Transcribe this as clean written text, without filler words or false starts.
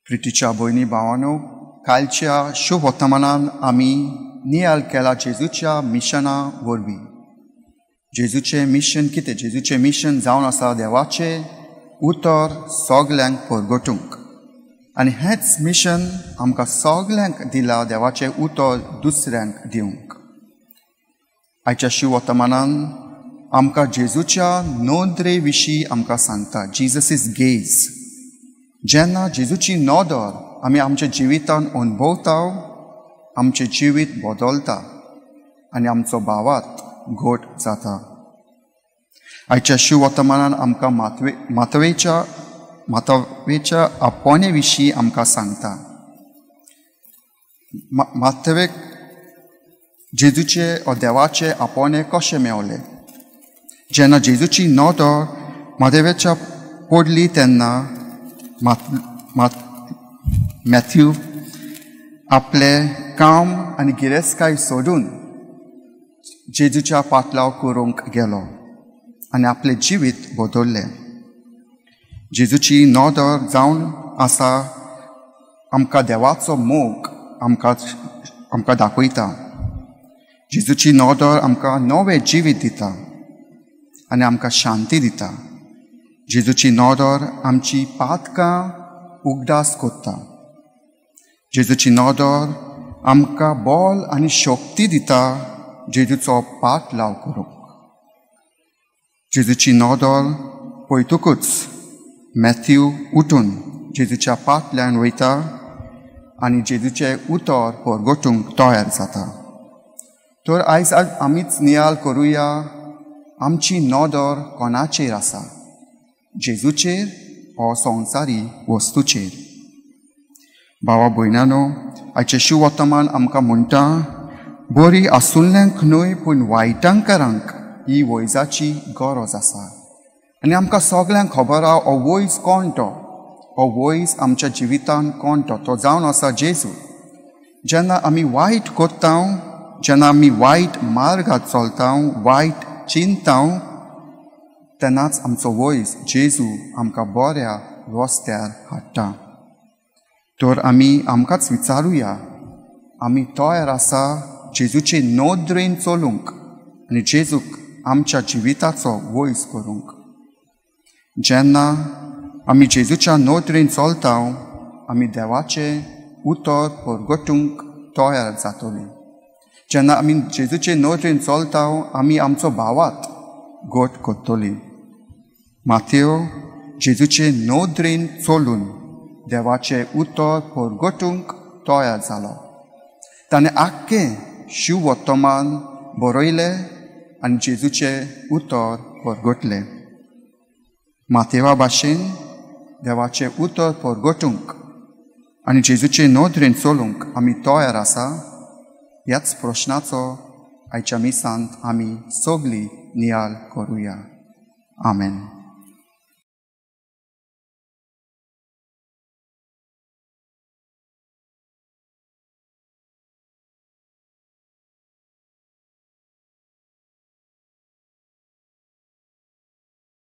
प्रितीच्या भयणी भावानो, कालच्या शुभ वर्तमानान आमी नियाळ केला जेजूच्या मिशना वरवीं. जेजूचें मिशन कितें? जेजूचें मिशन जावन आसा देवाचें उतर सगल्यांक परगटूंक, आनी हेंच मिशन आमकां सगल्यांक दिलां देवाचें उतर दुसऱ्यांक दिवंक. आयच्या शिव वर्तमानान आमकां जेजूच्या नदरे विशीं आमकां सांगता, जीजस is gauge. जेन्ना जेजूची नदर आमी आमच्या जिवितान अणभवता, आमचें जिवीत बदलता आनी आमचो भावार्थ घट जाता. आयच्या शिव वर्तमानान आमकां मातवेच्या आपोवणे विशीं आमकां सांगता. मातवेक जेजूचे ओ देवाचे आपोवणे कशें मेवलें? जेन्ना जेजूची नदर माधवेच्या पडली तेन्ना मॅथ्यू आपलें काम आनी गिरेस्तकाय सोडून जेजूच्या पाटलाव करूंक गेलो आनी आपलें जिवीत बदल्लें. जेजूची नदर जावन आसा आमकां देवाचो मोग आमकां दाखयता. जेजूची नदर आमकां नवें जिवीत दिता आनी आमकां शांती दिता. जेजूची नदर आमची पातकां उगडास करता. जेजूची नदर आमकां बल आनी शक्ती दिता जेजूचो पाटलाव करूंक. जेजूची नदर पळयतकूच मॅथ्यू उठून जेजूच्या पाटल्यान वयता आनी जेजूचें उतर परगटूंक तयार जाता. तर आयज आमीच नियाळ करुया, आमची नदर कोणाचेर आसा, जेजूचेर ओ संवसारी वस्तूचेर? भावा भयणानो, आयचें शिव वर्तमान आमकां म्हणटा, बरी आसुल्ल्यांक न्हय पूण वायटांकारांक ही वैजाची गरज आसा. आनी आमकां सगल्यांक खबर आहा हो वैज कोण तो, हो वैज आमच्या जिवितान कोण तो, तो जावन आसा जेजू. जेन्ना आमी वायट करता, जेन्ना आमी वायट मार्गार चलता, वायट चिंतता, तेन्नाच आमचो वैज जेजू आमकां बऱ्या रस्त्यार हाडटा. तर आमी आमकांच विचारुया, आमी तयार आसा जेजूचे नदरेन चलूंक आनी जेजूक आमच्या जिविताचो वैज करूंक? जेन्ना आमी जेजूच्या नदरेन चलता, आमी देवाचें उतर परगटूंक तयार जातली. जेन्ना आमी जेजूचे नदरेन चलता, आमी आमचो भावार्थ घट करतली. माथेव जेजूचे नदरेन चलून देवाचें उतर परगटूंक तयार जालो. ताणें आख्खें शिव वर्तमान बरयलें आनी जेजूचें उतर परगटलें. माथेवा भाशेन देवाचें उतर परगटूंक आनी जेजूचे नदरेन चलूंक आमी तयार आसा? ह्याच प्रश्नाचो आयच्या मिसांत आमी सगळीं नियाळ करुया. आमेन.